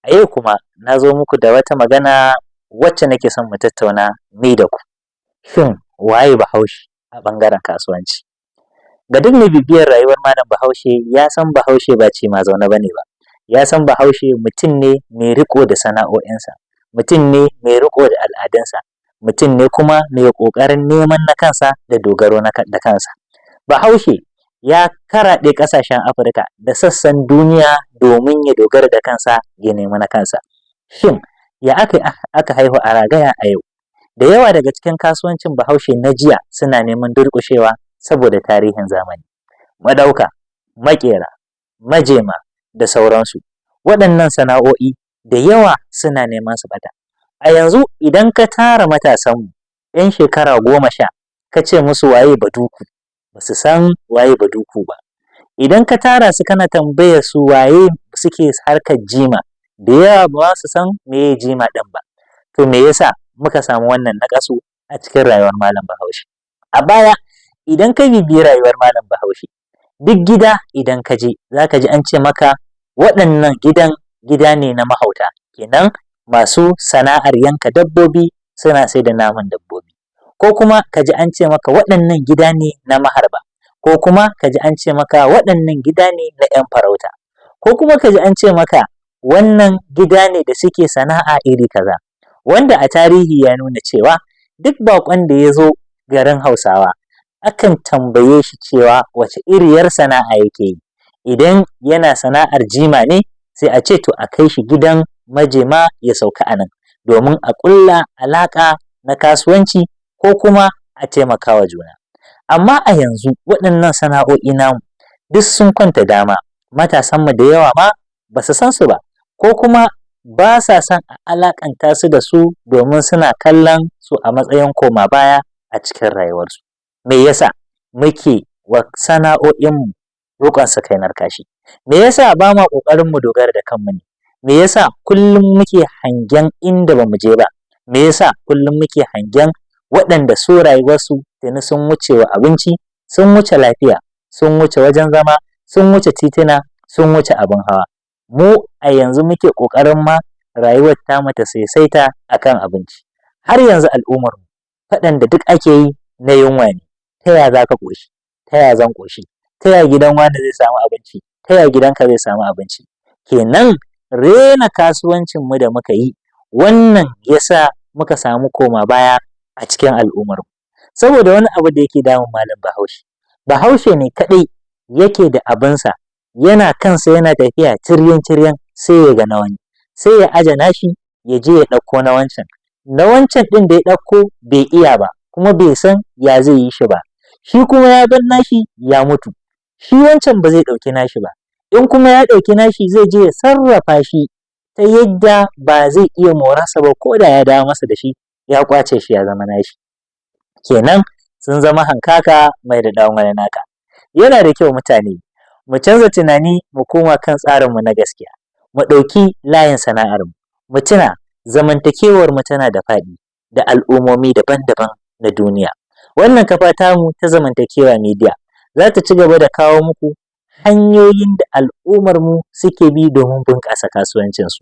A yau kuma na zo muku da wata magana wacce nake son mu tattauna ni da ku. Shin waye Bahaushe a ɓangaren kasuwanci? Ga duk mai bibiyar rayuwar malam Bahaushe, ya san Bahaushe ba cima zaune ba ne ba, ya san Bahaushe mutum ne mai riƙo da sana'o'insa, mutum ne mai riƙo da al'adunsa, mutum ne kuma mai ƙoƙarin neman na kansa da dogaro da kansa. Bahaushe ya karaɗe ƙasashen Afirka da sassan duniya domin ya dogara da kansa, ya nemi na kansa. Shin ya aka yi aka haihu a ragaya a yau? Da yawa daga cikin kasuwancin Bahaushe na jiya suna neman durƙushewa saboda tarihin zamani. Mu ɗauka maƙera, majema da sauransu. Waɗannan sana'o'i da yawa suna neman su ɓata. A yanzu idan ka tara matasanmu 'yan shekara 10 ka ce musu waye Baduku, ba su san waye Baduku ba. Idan ka tara su kana tambayar su waye suke harkar jima, da yawa ba su san meye jima ɗin ba. To, me yasa muka samu wannan naƙasu a cikin rayuwar malam Bahaushe? A baya idan ka bibiyi rayuwar malam Bahaushe, duk gida idan ka je za ka ji an ce maka waɗannan gidan gida ne na mahauta, kenan masu sana'ar yanka dabbobi, suna sai da naman dabbobi. Ko kuma ka ji an ce maka waɗannan gida ne na maharba, ko kuma ka ji an ce maka waɗannan gida ne na 'yan farauta, ko kuma ka ji an ce maka wannan gida ne da suke sana'a iri kaza. Wanda a tarihi ya nuna cewa duk baƙon da ya zo garin Hausawa, akan tambaye shi cewa wace iriyar sana'a yake yi. Idan yana sana'ar jima ne, sai a ce to, a kai shi gidan majema ya sauka a nan domin a ƙulla alaƙa na kasuwanci ko kuma a taimaka wa juna. Amma a yanzu waɗannan sana'o'i namu duk sun kwanta dama, matasanmu da yawa ma ba su san su ba, ko kuma ba sa son a alaƙanta su da su domin suna kallon su a matsayin koma baya a cikin rayuwarsu. Me yasa muke wa sana'o'inmu riƙon sakainar kashi? Me yasa ba ma ƙoƙarin mu dogara da kanmu ne? Me yasa kullum muke hangen inda ba mu je ba? Me yasa kullum muke hangen waɗanda su rayuwarsu tuni sun wuce wa abinci, sun wuce lafiya, sun wuce wajen zama, sun wuce tituna, sun wuce abin hawa? Mu a yanzu muke ƙoƙarin ma rayuwar tamu ta saisaita a kan abinci. Har yanzu al'ummarmu faɗan da duk ake yi na yunwa ne. Ta ya za ka ƙoshi? Ta ya zan ƙoshi? Ta ya gidan wane zai samu abinci? Ta ya gidanka zai samu abinci? Kenan rena kasuwancinmu da muka yi, wannan ya sa muka samu koma baya a cikin al'ummarmu. Saboda wani abu da yake damun malam Bahaushe, Bahaushe ne kaɗai yake da abinsa, yana kansa yana tafiya tiryan tiryan, sai ya ga na wani, sai ya aje nashi ya je ya ɗauko na wancan. Na wancan ɗin da ya ɗauko bai iya ba, kuma bai san ya zai yi shi ba. Shi kuma ya bar nashi ya mutu. Shi wancan ba zai ɗauki nashi ba. In kuma ya ɗauki nashi, zai je ya sarrafa shi ta yadda ba zai iya morarsa ba ko da ya dawo masa da shi, ya ƙwace shi ya zama nashi. Kenan sun zama hankaka mai da ɗan wani naka. Yana da kyau mutane mu canza tunani, mu koma kan tsarinmu na gaskiya, mu ɗauki layin sana'armu, mu tuna zamantakewarmu tana da faɗi da al'ummomi daban-daban na duniya. Wannan kafa tamu ta Zamantakewa Media za ta ci gaba da kawo muku hanyoyin da al'ummarmu suke bi domin bunƙasa kasuwancinsu.